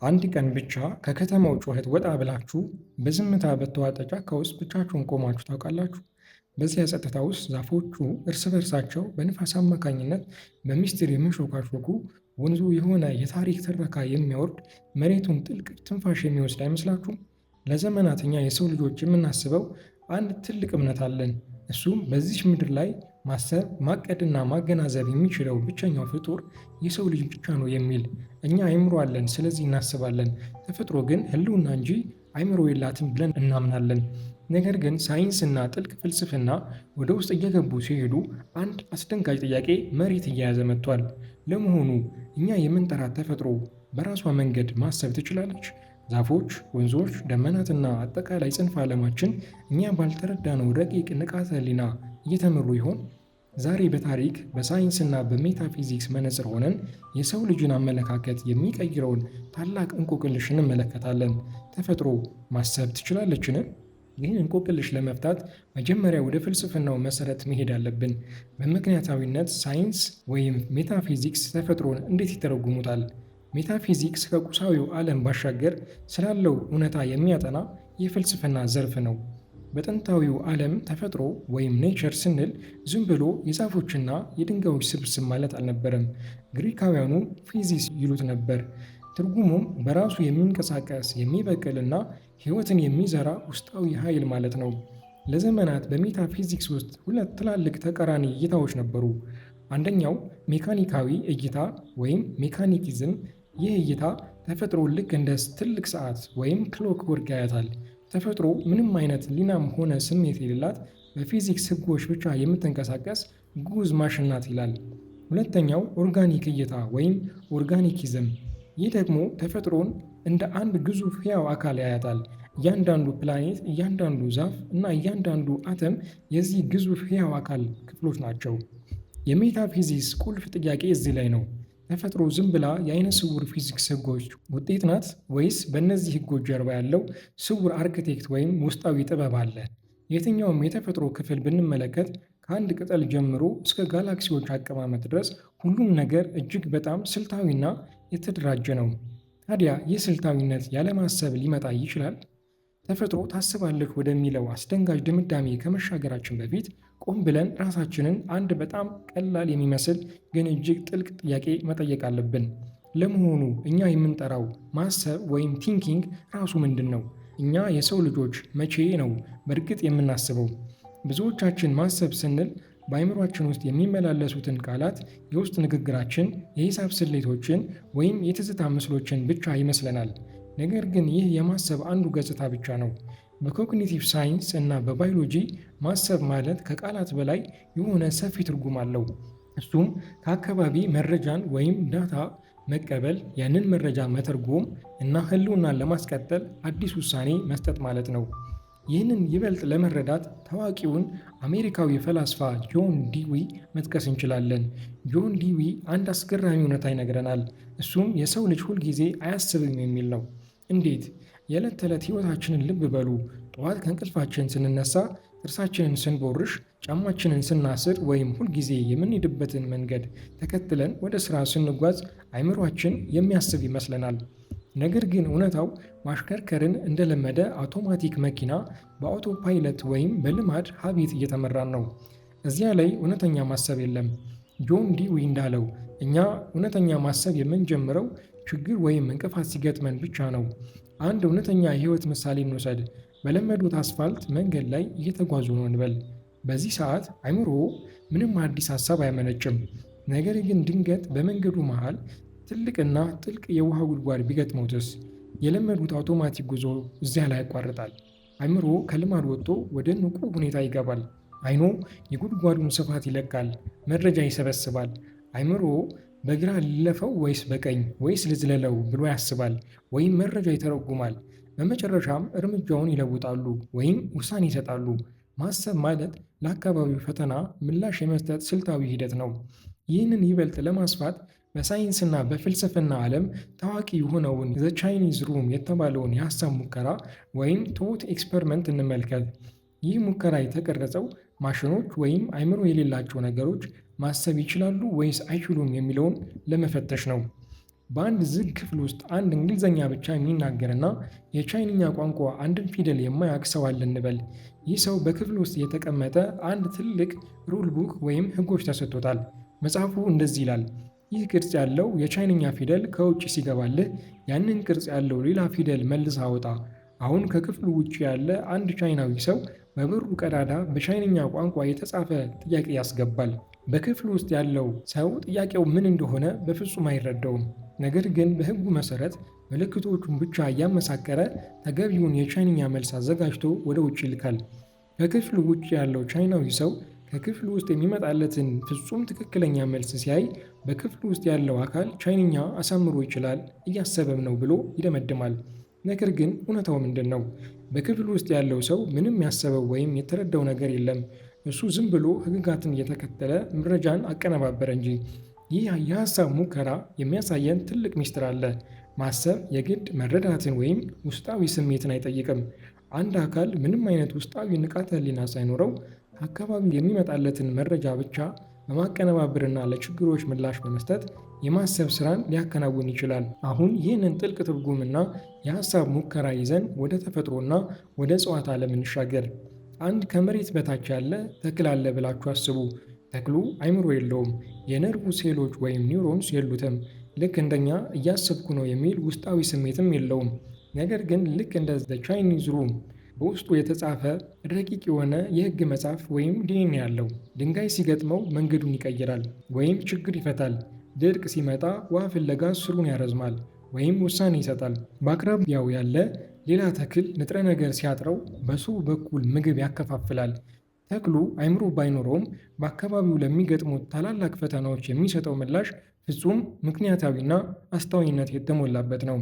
አንድ ቀን ብቻ ከከተማው ጩኸት ወጣ ብላችሁ በዝምታ በተዋጠ ጫካ ውስጥ ብቻችሁን ቆማችሁ ታውቃላችሁ? በዚያ ጸጥታ ውስጥ ዛፎቹ እርስ በርሳቸው በንፋስ አማካኝነት በሚስጢር የሚንሾካሾኩ፣ ወንዙ የሆነ የታሪክ ትረካ የሚያወርድ፣ መሬቱን ጥልቅ ትንፋሽ የሚወስድ አይመስላችሁም? ለዘመናት እኛ የሰው ልጆች የምናስበው አንድ ትልቅ እምነት አለን። እሱም በዚች ምድር ላይ ማሰብ፣ ማቀድና ማገናዘብ የሚችለው ብቸኛው ፍጡር የሰው ልጅ ብቻ ነው የሚል። እኛ አይምሮ አለን፣ ስለዚህ እናስባለን። ተፈጥሮ ግን ሕልውና እንጂ አይምሮ የላትም ብለን እናምናለን። ነገር ግን ሳይንስና ጥልቅ ፍልስፍና ወደ ውስጥ እየገቡ ሲሄዱ አንድ አስደንጋጭ ጥያቄ መሬት እየያዘ መጥቷል። ለመሆኑ እኛ የምንጠራት ተፈጥሮ በራሷ መንገድ ማሰብ ትችላለች? ዛፎች፣ ወንዞች፣ ደመናትና አጠቃላይ ጽንፈ ዓለማችን እኛ ባልተረዳነው ረቂቅ ንቃተ ህሊና እየተመሩ ይሆን? ዛሬ በታሪክ፣ በሳይንስና በሜታፊዚክስ መነጽር ሆነን የሰው ልጅን አመለካከት የሚቀይረውን ታላቅ እንቆቅልሽ እንመለከታለን። ተፈጥሮ ማሰብ ትችላለችን? ይህን እንቆቅልሽ ለመፍታት መጀመሪያ ወደ ፍልስፍናው መሰረት መሄድ አለብን። በምክንያታዊነት ሳይንስ ወይም ሜታፊዚክስ ተፈጥሮን እንዴት ይተረጉሙታል? ሜታፊዚክስ ከቁሳዊው ዓለም ባሻገር ስላለው እውነታ የሚያጠና የፍልስፍና ዘርፍ ነው። በጥንታዊው ዓለም ተፈጥሮ ወይም nature ስንል ዝም ብሎ የዛፎችና የድንጋዮች ስብስብ ማለት አልነበረም። ግሪካውያኑ ፊዚስ ይሉት ነበር። ትርጉሙም በራሱ የሚንቀሳቀስ፣ የሚበቅልና ሕይወትን የሚዘራ ውስጣዊ ኃይል ማለት ነው። ለዘመናት በሜታፊዚክስ ውስጥ ሁለት ትላልቅ ተቃራኒ እይታዎች ነበሩ። አንደኛው ሜካኒካዊ እይታ ወይም mechanicism። ይህ እይታ ተፈጥሮ ልክ እንደ ትልቅ ሰዓት ወይም clockwork ያያታል። ተፈጥሮ ምንም አይነት ህሊናም ሆነ ስሜት የሌላት፣ በፊዚክስ ህጎች ብቻ የምትንቀሳቀስ ግዑዝ ማሽን ናት ይላል። ሁለተኛው ኦርጋኒክ እይታ ወይም organicism። ይህ ደግሞ ተፈጥሮን እንደ አንድ ግዙፍ ሕያው አካል ያያታል። እያንዳንዱ ፕላኔት፣ እያንዳንዱ ዛፍ እና እያንዳንዱ አተም የዚህ ግዙፍ ሕያው አካል ክፍሎች ናቸው። የሜታፊዚክስ ቁልፍ ጥያቄ እዚህ ላይ ነው። ተፈጥሮ ዝም ብላ የአይነ ስውር ፊዚክስ ህጎች ውጤት ናት ወይስ በእነዚህ ህጎች ጀርባ ያለው ስውር አርክቴክት ወይም ውስጣዊ ጥበብ አለ? የትኛውም የተፈጥሮ ክፍል ብንመለከት፣ ከአንድ ቅጠል ጀምሮ እስከ ጋላክሲዎች አቀማመጥ ድረስ፣ ሁሉም ነገር እጅግ በጣም ስልታዊና የተደራጀ ነው። ታዲያ ይህ ስልታዊነት ያለማሰብ ሊመጣ ይችላል? ተፈጥሮ ታስባለች ወደሚለው አስደንጋጭ ድምዳሜ ከመሻገራችን በፊት ቆም ብለን ራሳችንን አንድ በጣም ቀላል የሚመስል ግን እጅግ ጥልቅ ጥያቄ መጠየቅ አለብን። ለመሆኑ እኛ የምንጠራው ማሰብ ወይም thinking ራሱ ምንድን ነው? እኛ የሰው ልጆች መቼ ነው በእርግጥ የምናስበው? ብዙዎቻችን ማሰብ ስንል በአእምሯችን ውስጥ የሚመላለሱትን ቃላት፣ የውስጥ ንግግራችን፣ የሂሳብ ስሌቶችን ወይም የትዝታ ምስሎችን ብቻ ይመስለናል። ነገር ግን ይህ የማሰብ አንዱ ገጽታ ብቻ ነው። በ cognitive science እና በባዮሎጂ ማሰብ ማለት ከቃላት በላይ የሆነ ሰፊ ትርጉም አለው። እሱም ከአካባቢ መረጃን ወይም data መቀበል፣ ያንን መረጃ መተርጎም እና ህልውናን ለማስቀጠል አዲስ ውሳኔ መስጠት ማለት ነው። ይህንን ይበልጥ ለመረዳት ታዋቂውን አሜሪካዊ ፈላስፋ ጆን ዲዊ መጥቀስ እንችላለን። ጆን ዲዊ አንድ አስገራሚ እውነታ ይነግረናል። እሱም የሰው ልጅ ሁልጊዜ አያስብም የሚል ነው። እንዴት? የዕለት ተዕለት ሕይወታችንን ልብ በሉ። ጠዋት ከእንቅልፋችን ስንነሳ፣ ጥርሳችንን ስንቦርሽ፣ ጫማችንን ስናስር ወይም ሁልጊዜ የምንሄድበትን መንገድ ተከትለን ወደ ሥራ ስንጓዝ አእምሯችን የሚያስብ ይመስለናል። ነገር ግን እውነታው ማሽከርከርን እንደለመደ አውቶማቲክ መኪና በ autopilot ወይም በልማድ habit እየተመራን ነው። እዚያ ላይ እውነተኛ ማሰብ የለም። ጆን ዲዊ እንዳለው እኛ እውነተኛ ማሰብ የምንጀምረው ችግር ወይም እንቅፋት ሲገጥመን ብቻ ነው። አንድ እውነተኛ የህይወት ምሳሌ እንውሰድ። በለመዱት አስፋልት መንገድ ላይ እየተጓዙ ነው እንበል። በዚህ ሰዓት አይምሮ ምንም አዲስ ሀሳብ አያመነጭም። ነገር ግን ድንገት በመንገዱ መሃል ትልቅና ጥልቅ የውሃ ጉድጓድ ቢገጥመውትስ? የለመዱት አውቶማቲክ ጉዞ እዚያ ላይ ያቋርጣል። አይምሮ ከልማድ ወጥቶ ወደ ንቁ ሁኔታ ይገባል። አይኖ የጉድጓዱን ስፋት ይለካል፣ መረጃ ይሰበስባል። አይምሮ በግራ ልለፈው ወይስ በቀኝ ወይስ ልዝለለው ብሎ ያስባል ወይም መረጃ ይተረጉማል። በመጨረሻም እርምጃውን ይለውጣሉ ወይም ውሳኔ ይሰጣሉ። ማሰብ ማለት ለአካባቢው ፈተና ምላሽ የመስጠት ስልታዊ ሂደት ነው። ይህንን ይበልጥ ለማስፋት በሳይንስና በፍልስፍና ዓለም ታዋቂ የሆነውን the Chinese room የተባለውን የሀሳብ ሙከራ ወይም thought experiment እንመልከት። ይህ ሙከራ የተቀረጸው ማሽኖች ወይም አይምሮ የሌላቸው ነገሮች ማሰብ ይችላሉ ወይስ አይችሉም የሚለውን ለመፈተሽ ነው። በአንድ ዝግ ክፍል ውስጥ አንድ እንግሊዝኛ ብቻ የሚናገርና የቻይንኛ ቋንቋ አንድን ፊደል የማያውቅ ሰው አለ እንበል። ይህ ሰው በክፍል ውስጥ የተቀመጠ አንድ ትልቅ rule book ወይም ሕጎች ተሰጥቶታል። መጽሐፉ እንደዚህ ይላል። ይህ ቅርጽ ያለው የቻይንኛ ፊደል ከውጭ ሲገባልህ ያንን ቅርጽ ያለው ሌላ ፊደል መልሰህ አውጣ። አሁን ከክፍሉ ውጭ ያለ አንድ ቻይናዊ ሰው በበሩ ቀዳዳ በቻይንኛ ቋንቋ የተጻፈ ጥያቄ ያስገባል። በክፍሉ ውስጥ ያለው ሰው ጥያቄው ምን እንደሆነ በፍጹም አይረዳውም። ነገር ግን በሕጉ መሰረት ምልክቶቹን ብቻ እያመሳከረ ተገቢውን የቻይንኛ መልስ አዘጋጅቶ ወደ ውጭ ይልካል። ከክፍሉ ውጭ ያለው ቻይናዊ ሰው ከክፍሉ ውስጥ የሚመጣለትን ፍጹም ትክክለኛ መልስ ሲያይ በክፍሉ ውስጥ ያለው አካል ቻይንኛ አሳምሮ ይችላል፣ እያሰበም ነው ብሎ ይደመድማል። ነገር ግን እውነታው ምንድን ነው? በክፍሉ ውስጥ ያለው ሰው ምንም ያሰበው ወይም የተረዳው ነገር የለም። እሱ ዝም ብሎ ሕግጋትን እየተከተለ መረጃን አቀነባበረ እንጂ። ይህ የሀሳብ ሙከራ የሚያሳየን ትልቅ ሚስጥር አለ። ማሰብ የግድ መረዳትን ወይም ውስጣዊ ስሜትን አይጠይቅም። አንድ አካል ምንም አይነት ውስጣዊ ንቃተ ሕሊና ሳይኖረው ከአካባቢው የሚመጣለትን መረጃ ብቻ በማቀነባበርና ለችግሮች ምላሽ በመስጠት የማሰብ ስራን ሊያከናውን ይችላል። አሁን ይህንን ጥልቅ ትርጉምና የሀሳብ ሙከራ ይዘን ወደ ተፈጥሮና ወደ እጽዋት ዓለም እንሻገር። አንድ ከመሬት በታች ያለ ተክል አለ ብላችሁ አስቡ። ተክሉ አይምሮ የለውም። የነርቭ ሴሎች ወይም neurons የሉትም። ልክ እንደኛ እያሰብኩ ነው የሚል ውስጣዊ ስሜትም የለውም። ነገር ግን ልክ እንደ the Chinese room በውስጡ የተጻፈ ረቂቅ የሆነ የህግ መጽሐፍ ወይም ዲኤንኤ አለው። ድንጋይ ሲገጥመው መንገዱን ይቀይራል ወይም ችግር ይፈታል። ድርቅ ሲመጣ ውሃ ፍለጋ ስሩን ያረዝማል ወይም ውሳኔ ይሰጣል። በአቅራቢያው ያለ ሌላ ተክል ንጥረ ነገር ሲያጥረው በስሩ በኩል ምግብ ያከፋፍላል። ተክሉ አይምሮ ባይኖረውም በአካባቢው ለሚገጥሙት ታላላቅ ፈተናዎች የሚሰጠው ምላሽ ፍጹም ምክንያታዊና አስተዋይነት የተሞላበት ነው።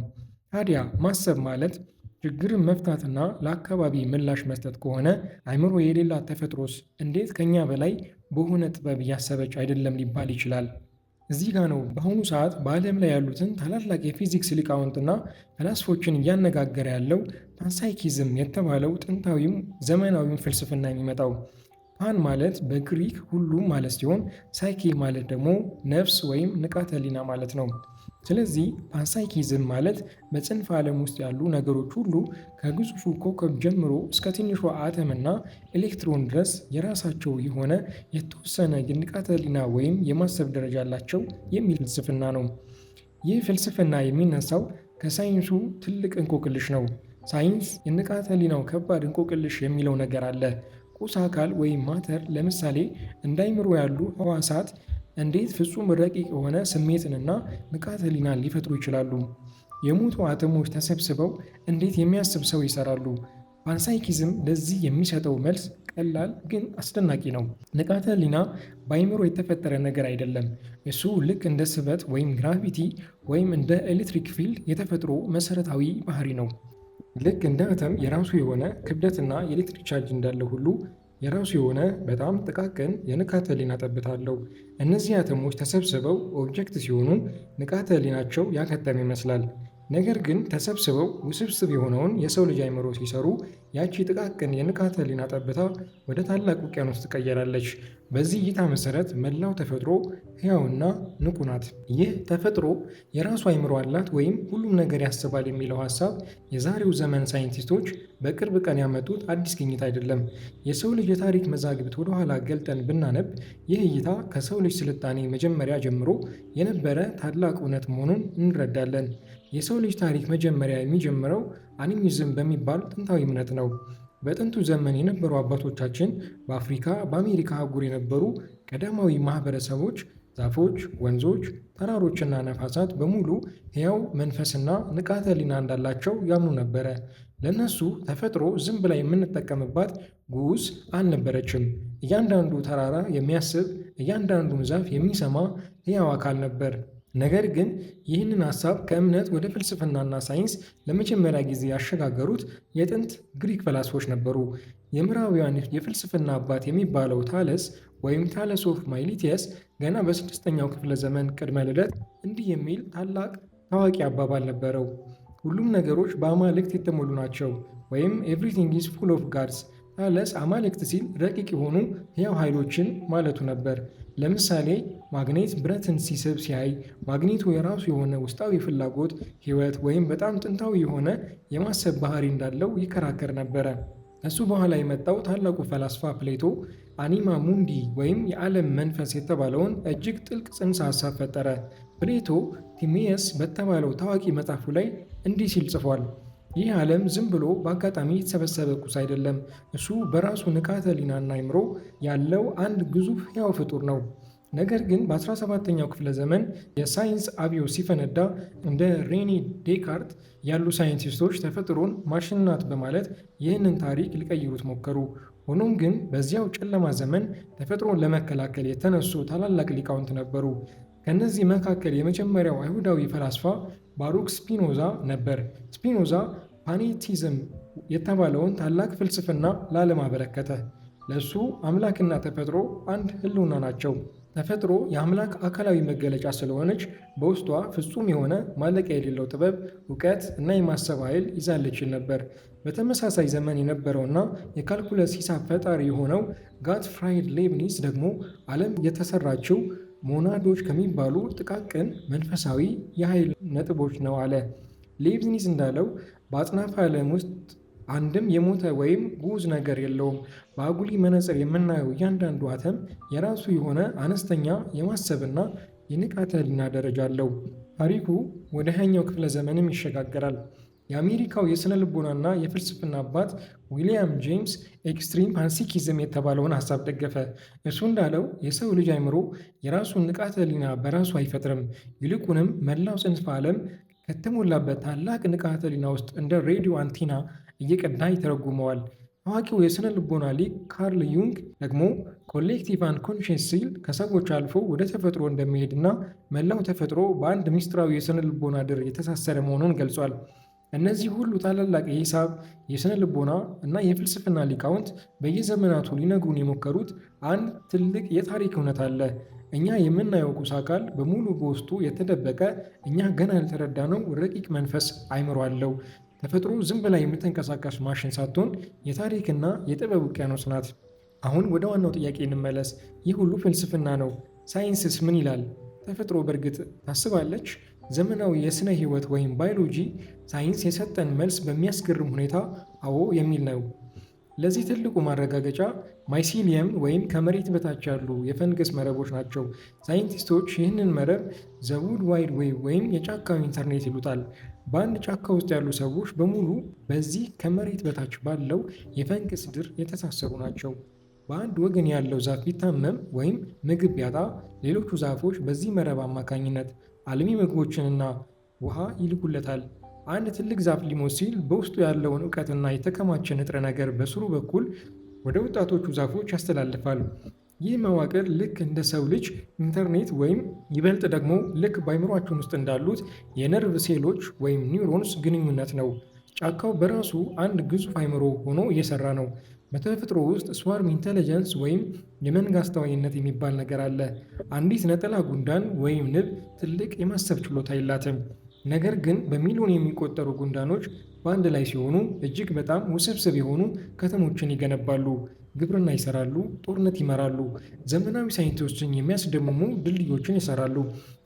ታዲያ ማሰብ ማለት ችግርን መፍታትና ለአካባቢ ምላሽ መስጠት ከሆነ አይምሮ የሌላት ተፈጥሮስ እንዴት ከኛ በላይ በሆነ ጥበብ እያሰበች አይደለም ሊባል ይችላል? እዚህ ጋ ነው በአሁኑ ሰዓት በዓለም ላይ ያሉትን ታላላቅ የፊዚክስ ሊቃውንትና ፈላስፎችን እያነጋገረ ያለው panpsychism የተባለው ጥንታዊም ዘመናዊም ፍልስፍና የሚመጣው። Pan ማለት በግሪክ ሁሉም ማለት ሲሆን psyche ማለት ደግሞ ነፍስ ወይም ንቃተ ሕሊና ማለት ነው። ስለዚህ panpsychism ማለት በጽንፈ ዓለም ውስጥ ያሉ ነገሮች ሁሉ ከግዙፉ ኮከብ ጀምሮ እስከ ትንሿ አተምና ኤሌክትሮን ድረስ የራሳቸው የሆነ የተወሰነ የንቃተ ሕሊና ወይም የማሰብ ደረጃ አላቸው የሚል ፍልስፍና ነው። ይህ ፍልስፍና የሚነሳው ከሳይንሱ ትልቅ እንቆቅልሽ ነው። ሳይንስ የንቃተ ሕሊናው ከባድ እንቆቅልሽ የሚለው ነገር አለ። ቁስ አካል ወይም matter ለምሳሌ እንደ አይምሮ ያሉ ህዋሳት እንዴት ፍጹም ረቂቅ የሆነ ስሜትንና ንቃተ ሕሊናን ሊፈጥሩ ይችላሉ? የሞቱ አተሞች ተሰብስበው እንዴት የሚያስብ ሰው ይሰራሉ? Panpsychism ለዚህ የሚሰጠው መልስ ቀላል ግን አስደናቂ ነው። ንቃተ ሕሊና በአይምሮ የተፈጠረ ነገር አይደለም። እሱ ልክ እንደ ስበት ወይም gravity ወይም እንደ electric field የተፈጥሮ መሰረታዊ ባህሪ ነው። ልክ እንደ አተም የራሱ የሆነ ክብደትና የኤሌክትሪክ ቻርጅ እንዳለ ሁሉ የራሱ የሆነ በጣም ጥቃቅን የንቃተ ሕሊና ጠብታ አለው። እነዚህ አተሞች ተሰብስበው object ሲሆኑ ንቃተ ሕሊናቸው ያከተመ ይመስላል። ነገር ግን ተሰብስበው ውስብስብ የሆነውን የሰው ልጅ አይምሮ ሲሰሩ ያቺ ጥቃቅን የንቃተ ሕሊና ጠብታ ወደ ታላቅ ውቅያኖስ ትቀየራለች። በዚህ እይታ መሰረት መላው ተፈጥሮ ሕያውና ንቁ ናት። ይህ ተፈጥሮ የራሱ አይምሮ አላት ወይም ሁሉም ነገር ያስባል የሚለው ሀሳብ የዛሬው ዘመን ሳይንቲስቶች በቅርብ ቀን ያመጡት አዲስ ግኝት አይደለም። የሰው ልጅ የታሪክ መዛግብት ወደኋላ ገልጠን ብናነብ ይህ እይታ ከሰው ልጅ ስልጣኔ መጀመሪያ ጀምሮ የነበረ ታላቅ እውነት መሆኑን እንረዳለን። የሰው ልጅ ታሪክ መጀመሪያ የሚጀምረው animism በሚባል ጥንታዊ እምነት ነው። በጥንቱ ዘመን የነበሩ አባቶቻችን በአፍሪካ፣ በአሜሪካ አህጉር የነበሩ ቀዳማዊ ማህበረሰቦች ዛፎች፣ ወንዞች፣ ተራሮችና ነፋሳት በሙሉ ሕያው መንፈስና ንቃተ ሕሊና እንዳላቸው ያምኑ ነበረ። ለእነሱ ተፈጥሮ ዝም ብላ የምንጠቀምባት ግዑዝ አልነበረችም። እያንዳንዱ ተራራ የሚያስብ፣ እያንዳንዱም ዛፍ የሚሰማ ሕያው አካል ነበር። ነገር ግን ይህንን ሀሳብ ከእምነት ወደ ፍልስፍናና ሳይንስ ለመጀመሪያ ጊዜ ያሸጋገሩት የጥንት ግሪክ ፈላስፎች ነበሩ። የምዕራባውያን የፍልስፍና አባት የሚባለው ታለስ ወይም Thales of Miletus ገና በስድስተኛው ክፍለ ዘመን ቅድመ ልደት እንዲህ የሚል ታላቅ ታዋቂ አባባል ነበረው። ሁሉም ነገሮች በአማልክት የተሞሉ ናቸው ወይም everything is full of gods። ታለስ አማልክት ሲል ረቂቅ የሆኑ ሕያው ኃይሎችን ማለቱ ነበር። ለምሳሌ ማግኔት ብረትን ሲስብ ሲያይ ማግኔቱ የራሱ የሆነ ውስጣዊ ፍላጎት፣ ሕይወት ወይም በጣም ጥንታዊ የሆነ የማሰብ ባህሪ እንዳለው ይከራከር ነበረ። ከሱ በኋላ የመጣው ታላቁ ፈላስፋ ፕሌቶ anima mundi ወይም የዓለም መንፈስ የተባለውን እጅግ ጥልቅ ጽንሰ ሐሳብ ፈጠረ። ፕሌቶ ቲሜየስ በተባለው ታዋቂ መጽሐፉ ላይ እንዲህ ሲል ጽፏል። ይህ ዓለም ዝም ብሎ በአጋጣሚ የተሰበሰበ ቁስ አይደለም። እሱ በራሱ ንቃተ ሕሊናና አይምሮ ያለው አንድ ግዙፍ ሕያው ፍጡር ነው። ነገር ግን በ17ኛው ክፍለ ዘመን የሳይንስ አብዮት ሲፈነዳ እንደ ሬኒ ዴካርት ያሉ ሳይንቲስቶች ተፈጥሮን ማሽን ናት በማለት ይህንን ታሪክ ሊቀይሩት ሞከሩ። ሆኖም ግን በዚያው ጨለማ ዘመን ተፈጥሮን ለመከላከል የተነሱ ታላላቅ ሊቃውንት ነበሩ። ከእነዚህ መካከል የመጀመሪያው አይሁዳዊ ፈላስፋ ባሩክ ስፒኖዛ ነበር። ስፒኖዛ panentheism የተባለውን ታላቅ ፍልስፍና ለዓለም አበረከተ። ለእሱ አምላክና ተፈጥሮ አንድ ህልውና ናቸው። ተፈጥሮ የአምላክ አካላዊ መገለጫ ስለሆነች በውስጧ ፍጹም የሆነ ማለቂያ የሌለው ጥበብ፣ እውቀት እና የማሰብ ኃይል ይዛለች ነበር። በተመሳሳይ ዘመን የነበረውና የ calculus ሂሳብ ፈጣሪ የሆነው ጋትፍራይድ ሌብኒዝ ደግሞ ዓለም የተሰራችው ሞናዶች ከሚባሉ ጥቃቅን መንፈሳዊ የኃይል ነጥቦች ነው አለ። ሌብኒዝ እንዳለው በአጽናፈ ዓለም ውስጥ አንድም የሞተ ወይም ግዑዝ ነገር የለውም። በአጉሊ መነጽር የምናየው እያንዳንዱ አተም የራሱ የሆነ አነስተኛ የማሰብና የንቃተ ህሊና ደረጃ አለው። ታሪኩ ወደ 20ኛው ክፍለ ዘመንም ይሸጋገራል። የአሜሪካው የሥነ ልቦናና የፍልስፍና አባት ዊሊያም ጄምስ extreme panpsychism የተባለውን ሀሳብ ደገፈ። እሱ እንዳለው የሰው ልጅ አይምሮ የራሱን ንቃተ ህሊና በራሱ አይፈጥርም። ይልቁንም መላው ጽንፈ ዓለም ከተሞላበት ታላቅ ንቃተ ህሊና ውስጥ እንደ ሬዲዮ አንቴና እየቀዳ ይተረጉመዋል። ታዋቂው የሥነ ልቦና ሊቅ ካርል ዩንግ ደግሞ collective unconscious ሲል ከሰዎች አልፎ ወደ ተፈጥሮ እንደሚሄድና መላው ተፈጥሮ በአንድ ምስጢራዊ የሥነ ልቦና ድር የተሳሰረ መሆኑን ገልጿል። እነዚህ ሁሉ ታላላቅ የሂሳብ፣ የሥነ ልቦና እና የፍልስፍና ሊቃውንት በየዘመናቱ ሊነግሩን የሞከሩት አንድ ትልቅ የታሪክ እውነት አለ። እኛ የምናየው ቁስ አካል በሙሉ በውስጡ የተደበቀ፣ እኛ ገና ያልተረዳነው ረቂቅ መንፈስ አይምሮ አለው። ተፈጥሮ ዝም ብላ የምትንቀሳቀስ ማሽን ሳትሆን የታሪክና የጥበብ ውቅያኖስ ናት። አሁን ወደ ዋናው ጥያቄ እንመለስ። ይህ ሁሉ ፍልስፍና ነው። ሳይንስስ ምን ይላል? ተፈጥሮ በእርግጥ ታስባለች? ዘመናዊ የስነ ህይወት ወይም ባዮሎጂ ሳይንስ የሰጠን መልስ በሚያስገርም ሁኔታ አዎ የሚል ነው። ለዚህ ትልቁ ማረጋገጫ mycelium ወይም ከመሬት በታች ያሉ የፈንገስ መረቦች ናቸው። ሳይንቲስቶች ይህንን መረብ the wood wide web ወይም የጫካው ኢንተርኔት ይሉታል። በአንድ ጫካ ውስጥ ያሉ ሰዎች በሙሉ በዚህ ከመሬት በታች ባለው የፈንገስ ድር የተሳሰሩ ናቸው። በአንድ ወገን ያለው ዛፍ ቢታመም ወይም ምግብ ቢያጣ ሌሎቹ ዛፎች በዚህ መረብ አማካኝነት አልሚ ምግቦችንና ውሃ ይልኩለታል። አንድ ትልቅ ዛፍ ሊሞት ሲል በውስጡ ያለውን እውቀትና የተከማቸ ንጥረ ነገር በስሩ በኩል ወደ ወጣቶቹ ዛፎች ያስተላልፋል። ይህ መዋቅር ልክ እንደ ሰው ልጅ ኢንተርኔት ወይም ይበልጥ ደግሞ ልክ በአይምሯችን ውስጥ እንዳሉት የነርቭ ሴሎች ወይም neurons ግንኙነት ነው። ጫካው በራሱ አንድ ግዙፍ አይምሮ ሆኖ እየሰራ ነው። በተፈጥሮ ውስጥ swarm intelligence ወይም የመንጋ አስተዋይነት የሚባል ነገር አለ። አንዲት ነጠላ ጉንዳን ወይም ንብ ትልቅ የማሰብ ችሎታ የላትም። ነገር ግን በሚሊዮን የሚቆጠሩ ጉንዳኖች በአንድ ላይ ሲሆኑ እጅግ በጣም ውስብስብ የሆኑ ከተሞችን ይገነባሉ፣ ግብርና ይሰራሉ፣ ጦርነት ይመራሉ፣ ዘመናዊ ሳይንቲስቶችን የሚያስደምሙ ድልድዮችን ይሰራሉ።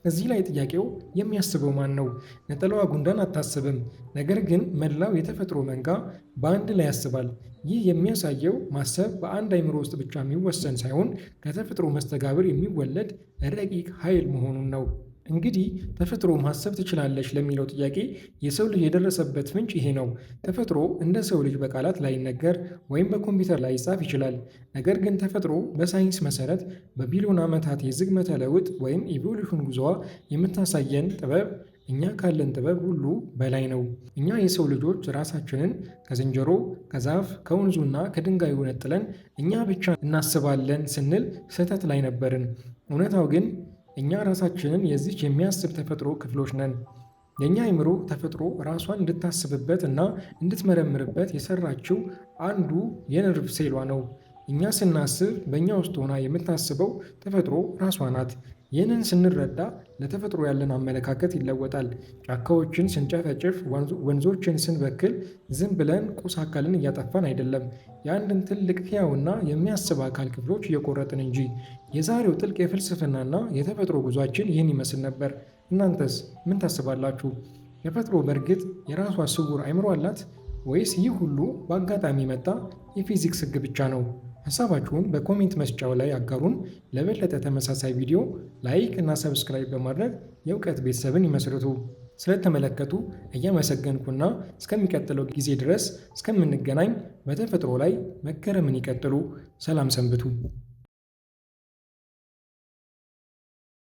እዚህ ላይ ጥያቄው የሚያስበው ማን ነው? ነጠላዋ ጉንዳን አታስብም። ነገር ግን መላው የተፈጥሮ መንጋ በአንድ ላይ ያስባል። ይህ የሚያሳየው ማሰብ በአንድ አይምሮ ውስጥ ብቻ የሚወሰን ሳይሆን ከተፈጥሮ መስተጋብር የሚወለድ ረቂቅ ኃይል መሆኑን ነው። እንግዲህ ተፈጥሮ ማሰብ ትችላለች ለሚለው ጥያቄ የሰው ልጅ የደረሰበት ፍንጭ ይሄ ነው። ተፈጥሮ እንደ ሰው ልጅ በቃላት ላይነገር ወይም በኮምፒውተር ላይጻፍ ይችላል። ነገር ግን ተፈጥሮ በሳይንስ መሰረት በቢሊዮን ዓመታት የዝግመተ ለውጥ ወይም evolution ጉዞዋ የምታሳየን ጥበብ እኛ ካለን ጥበብ ሁሉ በላይ ነው። እኛ የሰው ልጆች ራሳችንን ከዝንጀሮ፣ ከዛፍ፣ ከወንዙና ከድንጋዩ ነጥለን እኛ ብቻ እናስባለን ስንል ስህተት ላይ ነበርን። እውነታው ግን እኛ ራሳችንን የዚች የሚያስብ ተፈጥሮ ክፍሎች ነን። የእኛ አይምሮ ተፈጥሮ ራሷን እንድታስብበት እና እንድትመረምርበት የሰራችው አንዱ የነርቭ ሴሏ ነው። እኛ ስናስብ በእኛ ውስጥ ሆና የምታስበው ተፈጥሮ ራሷ ናት። ይህንን ስንረዳ ለተፈጥሮ ያለን አመለካከት ይለወጣል። ጫካዎችን ስንጨፈጭፍ፣ ወንዞችን ስንበክል ዝም ብለን ቁስ አካልን እያጠፋን አይደለም፣ የአንድን ትልቅ ሕያውና የሚያስብ አካል ክፍሎች እየቆረጥን እንጂ። የዛሬው ጥልቅ የፍልስፍናና የተፈጥሮ ጉዟችን ይህን ይመስል ነበር። እናንተስ ምን ታስባላችሁ? ተፈጥሮ በእርግጥ የራሷ ስውር አእምሮ አላት ወይስ ይህ ሁሉ በአጋጣሚ የመጣ የፊዚክስ ሕግ ብቻ ነው? ሀሳባችሁን በ comment መስጫው ላይ አጋሩን። ለበለጠ ተመሳሳይ ቪዲዮ like እና subscribe በማድረግ የእውቀት ቤተሰብን ይመስርቱ። ስለተመለከቱ እያመሰገንኩና እስከሚቀጥለው ጊዜ ድረስ እስከምንገናኝ በተፈጥሮ ላይ መገረምን ይቀጥሉ። ሰላም ሰንብቱ።